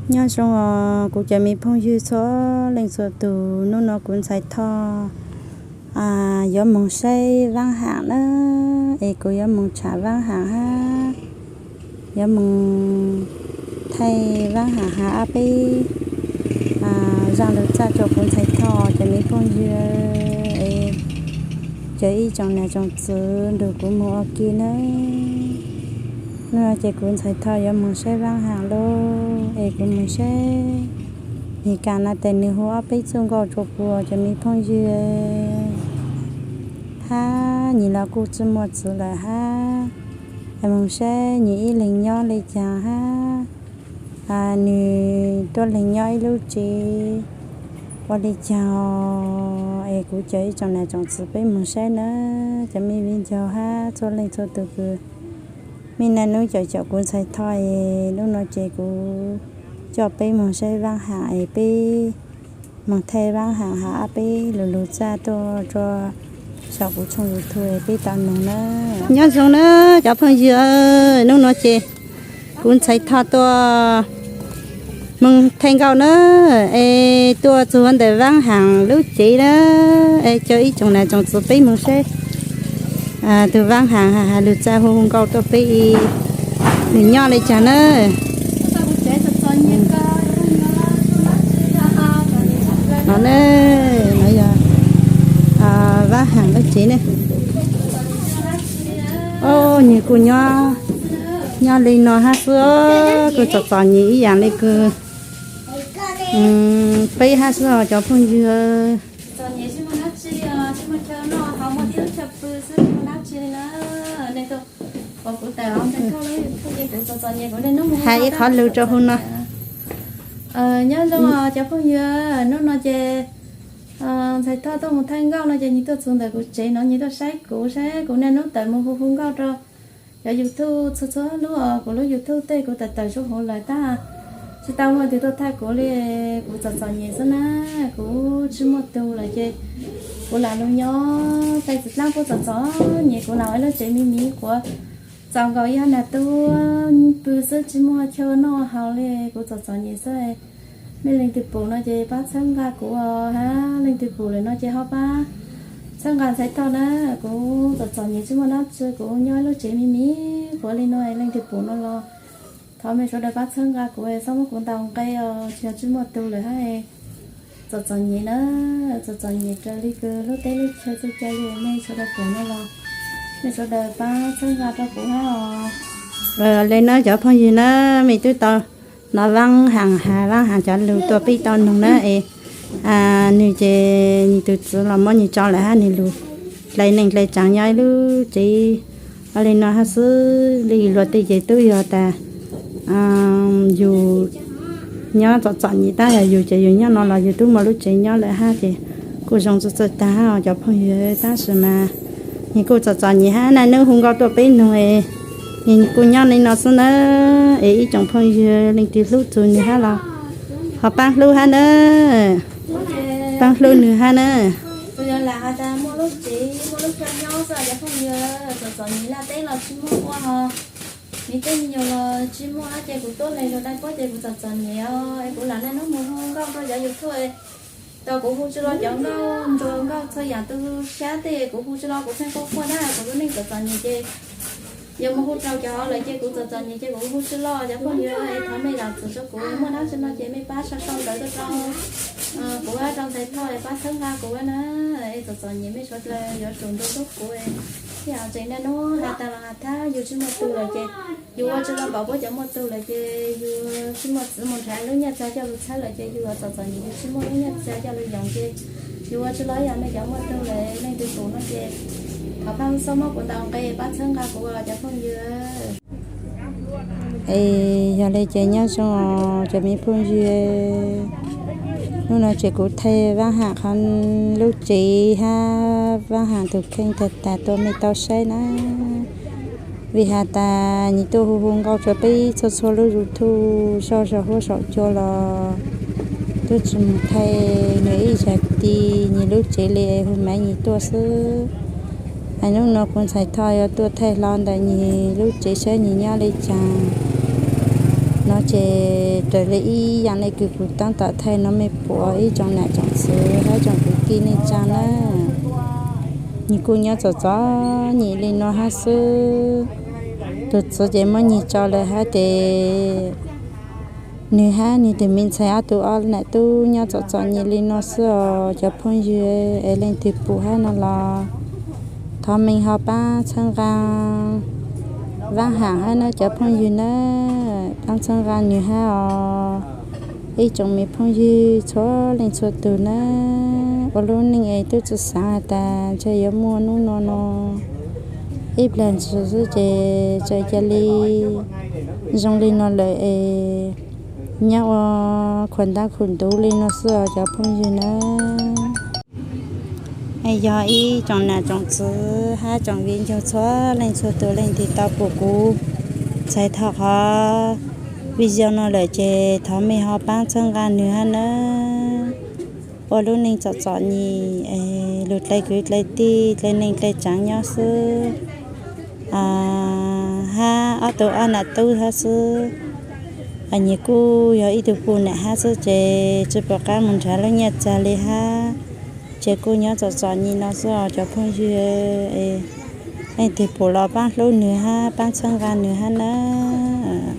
Nyob zoo os kuv cov me phooj ywg txhua leej txhua tus, hnub no kuv Ntxhais Thoj yuav moog saib Vaab Haam na, es kuv yuav moog tsham Vaab Haam hab yuav moog thaij Vaab Haam has ab peb zaaj lug txaj rua kuv Ntxhais Thoj cov me phooj ywg, es cov ib tsoom nam tsoom txwv nrug kuv moog ua ke nawb. Hnub no ces kuv Ntxhais Thoj yuav moog saib Vaab Haam lauj, es kuv moog saib nyem kam na tes nwg hu ob peb txuj nkauj rua kuv cov me phooj ywg, hab nyem los kuj tsi muaj txwv lawm hab, es moog saib nyem ib leeg nyob le caag hab nwg tuab leeg nyob ib lub tsev ua le caag, es kuv cov ib tsoom nam tsoom txwv peb moog saib na, cov me viv ncaus hab txhua leej txhua tug kws mej naj nub caum caum kuv Ntxhais Thoj, es hnub no ces kuv coj peb moog saib Vaab Haam es peb moog thaij Vaab Haam has ab peb lug lug txaj tuaj rua saum kuv tshooj YouTube es peb tau noog na. Nyob zoo na cov phooj ywg, hnub no ces kuv Ntxhais Thoj tuaj moog thaij nkauj na, es tuaj txug ntawm Vaab Haam lub tsev na, es cov ib tsoom nam tsoom txwv peb moog saib tug Vaab Haam has lug txaj hu hu nkauj tuaj peb, nwg nyob le caag na. No ne, no yog Vaab Haam lub tsev ne. Os, nwg kuj nyob, nyob le no hab xwb, kuj txom txom nyem ib yaam le kws peb hab xwb os cov phooj ywg. Has ib qhov lug rua huv no. Nyob zoo cov phooj ywg, hnub no ces Ntxhais Thoj tuaj moog thaij nkauj no ces nwg tuaj txug ntawm kuv tsev no, nwg tuaj saib kuv, saib kuv naj nub tawm moog hu hu nkauj rua cov YouTube txhua txhua lub, kuv lub YouTube tej kuv tawm tawm zuj huv lawm tab tsi tau muaj leej twg tuaj thaij kuv li, kuv txom txom nyem xwb na, kuv tsi muaj tug lawm ces kuv lam lug nyob tej txiv dlaab kuj txom txom nyem, kuv lam ua ib lub tsev miv miv quav txaus nkaus ib ob nag tub pw xwb tsi muaj chaw noj haus li, kuv txom txom nyem xwb. Mej leej twg pum no ces pab txhawb nqa kuv os, hab leej twg pum lawm no ces ho pab txhawb nqa Ntxhais Thoj na, kuv txom txom nyem tsi muaj dlaab tsi, kuv nyob ib lub tsev miv miv quav li no, leej twg pum no los thov mej suav dlawg pab txhawb nqa kuv, xob muab kuv ntaus nqe os, tsi yog tsi muaj tug lawm hab. Txom txom nyem na, txom txom nyem raws li kws lub teb lub chaw txhua cai li, mej suav dlawg pum no los mej suav dlawg pab txhawb nqa rua kuv hab os. Le na cov phooj ywg na, mej twb tau nov Vaab Haam has Vaab Haam cov lug tuaj peb tau noog na es, nwg ces nwg tug txiv los muab nwg tso lawm hab nwg lug dlai neej dlai tsaav nyob ib lub tsev ua le no hab xwb. Le luag tej ces tub yog tas yug nyob txom txom nyem tab yog yug ces yug nyob no los yug tub muaj lub tsev nyob lawm hab ces kuj zoo txawj txawj taag hab os cov phooj ywg, tab sis mas nwg kuj txom txom nyem hab naj nub hu nkauj tuaj peb noog es nwg kuj nyob le no xwb na. Es ib tsoom phooj ywg leej twg hlub txug nwg hab los ho paab hlub hab na, paab hlub nwg hab na. Txom txom nyem, laj teb los tsi muaj ua hos, miv teb me nyuam los tsi muaj hab ces kuv tuab leeg lug dai puab ces kuv txom txom nyem os. Es kuv lam naj nub moog hu nkauj rua cov YouTube, tau kuv hu tsi lo cov nkauj ntsuag nkauj txhua yaam tu sab tej kuv hu tsi lo, kuv pheej quaj quaj na, kuv lub neej txom txom nyem ces yog moog hu rau cov lawm ces kuv txom txom nyem ces kuv hu tsi lo. Cov phooj ywg es thov mej zaam txim rua kuv, muaj dlaab tsi no ces mej pab sau sau ntawv tuaj rau kuv hab rau Ntxhais Thoj es pab txhawb nqa kuv na. Es txom txom nyem mej suav dlawg yuav tsum nrug hlub kuv. Tseem naj nub has tas los has thab, yug tsi muaj tug lawm ces yug ua tsi lo npaum puab cov muaj tug lawm ces yug tsi muaj txiv mus nrhav lub nyaj txag coj lug txhawb lawm ces yug txom txom nyem yug tsi muaj lub nyaj txag coj lug yoom ces yug ua tsi lo ib yaam mej cov muaj tug lawm. Leej twg pum no ces thov pab xob muab kuv ntaus nqe pab txhawb nqa kuv cov phooj ywg. Es yog le ces nyob zoo os cov me phooj ywg, hnub no ces kuv thaij Vaab Ham qhov lub tsev hab Vaab Ham tug kheej tag tag tuaj mej tau saib na. Vim has tas nwg tuaj hu hu nkauj rua peb txhua txhua lub YouTube saum huab saum cua los tub tsi moog thaij nwg ib zag ti nwg lub tsev le hu maiv nwg tuaj xwb. Es hnub no kuv Ntxhais Thoj yuav tuaj thaij hlo ntawm nwg lub tsev saib nwg nyob le caag. No ces raws li ib yam li kws kuv tab tom thaij no mej pum ib tsoom nam tsoom txwv hab tsoom kwv tij neej tsaa na, nwg kuj nyob txom txom nyem li no hab xwb. Tus txwv ces muab nyeg tso lawm hab ces nwg hab nwg tus me ntxhais ob tug ob nam tub nyob txom txom nyem li no xwb os cov phooj ywg. Es leej twg pum hab no los thov mej ho paab txhawb nqaa Vaab Haam hab na cov phooj ywg na. Paab txhawb nqaa nwg hab os ib tsoom me phooj ywg txhua leej txhua tug na. Ua lub neej es tub tsi xaav has tas ntshe yuav muaj nub nua no ib plag ntsis xwb ces txawm ca li zoo li no lawm es nyob ua khuam ntab khuam ntuv li no xwb os cov phooj ywg na. Yog ib tsoom nam tsoom txwv hab tsoom viv ncaus txhua leej txhua tug leej twg tau pum kuv txhais tau qhov video no lawm ces thov mej ho paab txhawb nqaa nwg hab nawb. Ua lub neej txom txom nyem es lug dlai kwv dlai tij dlai neej dlai tsaav nyob xwb hab ob tug ob nam tub hab xwb. Nwg kuj yog ib tug puj nam hab xwb ces tsi pum qaab moog nrhav lub nyaj txag li hab, ces kuj nyob txom txom nyem no xwb os cov phooj ywg. Leej twg pum los paab hlub nwg hab paab txhawb nqaa nwg hab nawb.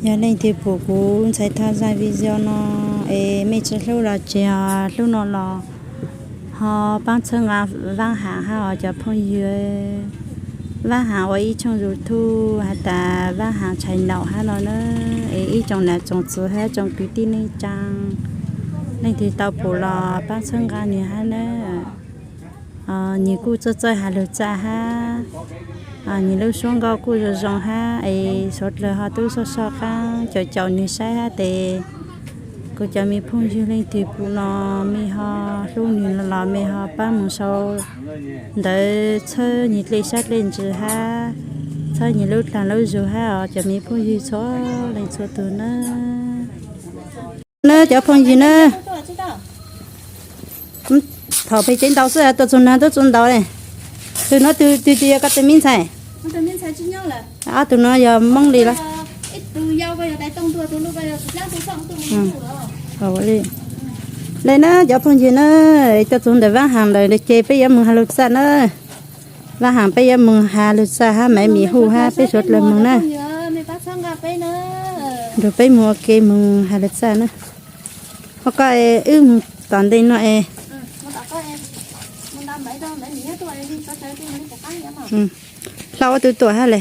Yog leej twg pum kuv ntxhais tau zaj video no es mej tsi hlub los tseg, hlub no los ho paab txhawb nqaa Vaab Haam hab os cov phooj ywg. Vaab Haam ua ib tshooj YouTube has tas Vaab Haam Tshais Naum hab no na. Es ib tsoom nam tsoom txwv hab tsoom kwv tij neej tsaa, leej twg tau pum los paab txhawb nqaa nwg hab nawb. Nwg kuj txawj txawj has lug txaj hab, nwg lub suab nkauj kuj zoo zoo hab es suav dlawg ho tub soj soj qaab caum caum nwg saib hab tes. Kuv cov me phooj ywg leej twg pum no mej ho hlub nwg los mej ho paab moog sau ntawv txhawb nwg dlej sab dlej ntsws hab txhawb nwg lub dlaag lub zug hab os cov me phooj ywg txhua leej txhua tug na. Na cov phooj ywg na, thaum peg cev ntaus xwb tuaj txug nag tuaj txug ntaus le. Tug no tug twg yog koj tug me ntxhais? Ob tug no yog Moob li los? Le na cov phooj ywg na, tuaj txug ntawm Vaab Haam lawm ces peb yuav moog has lug txaj na. Vaab Haam peb yuav moog has lug txaj hab Maiv Mim Huj hab peb suav dlawg moog na. Nrug peb moog ua ke moog has lug txaj na. Ho koj wb moog tom ntej no es. Hlau ob tug tuaj hab le.